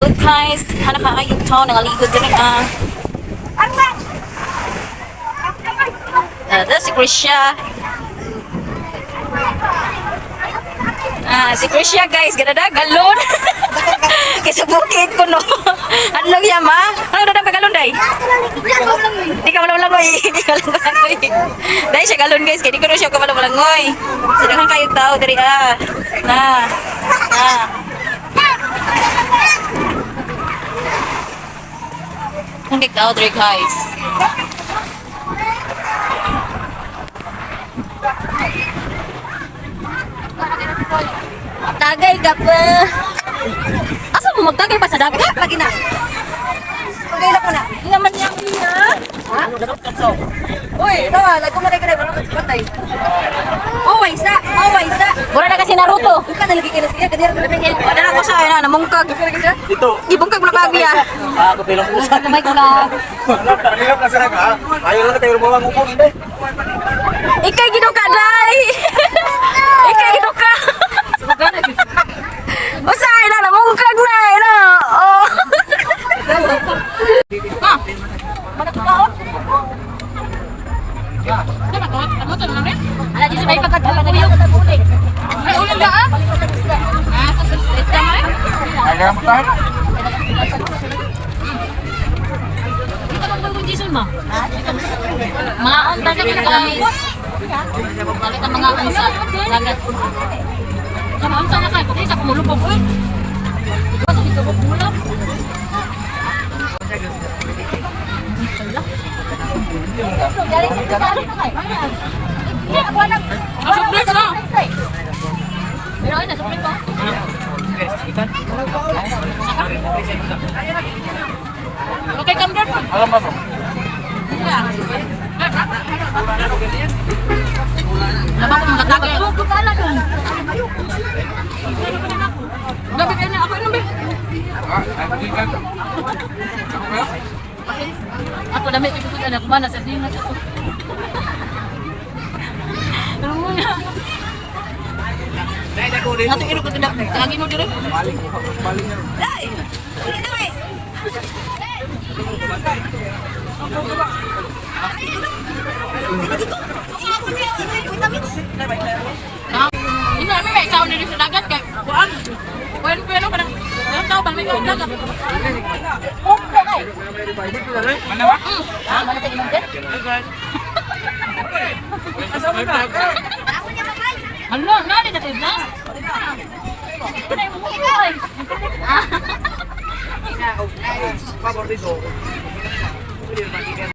Guys, hanap ka kayo tao, nangaligod din ah. Ah, si Krisha. Ah, si Krisha, guys, ganada galon. Kaysa bukid ko no. Ano lang yan, ma? Ano na ka galon day? Di ka malangoy. Di ka malangoy. Dai siya galon, guys, kay di ko na siya kamalangoy. So daghan kayo tao diri ah. Na. Na. Ang tao diri, guys. Tagay ka pa. Asa mo magtagay pa sa dagat? Lagi na. Pagkaila ko na. Hindi naman niya niya. Uy, tawa, lagi ko na kayo wala ka patay. Oh, waysa. Oh, waysa. Mura na kasi Naruto. Duka na lagi kayo na siya. Kadiyar na lagi. Wala na ko sa na namungkag. Dito. Ibungkag mo na kagya. Ah, ako pilong pusa. May kula. Mahirap na sila ka. Ayaw na tayo rumawang upon. Hindi. Ikay ginuka dai. Ikay ginuka. Usay na namungkag na ina. Oh. Ayaw mo tayo. Mga unta na guys. Balik ang mga unsa. Dagat. Mga unsa na kay pati sa kumulubog oy. Basta dito ko kulap. Asublis na. Pero ay nasublis pa. Okay, come down. Alam ba mo? Laba ko mga tagay. Gabi kayo na ako inom be. Ako dami ko sa anak mana sa dinga sa ko. Ano mo na? Ato iro ko tindak. Lagi mo dire. Ina may may ikaw na sa dagat kay kuan. Kuan pero parang parang tao bang may ikaw dagat. Mana ba? Ano, nani na tayo na? Paborito.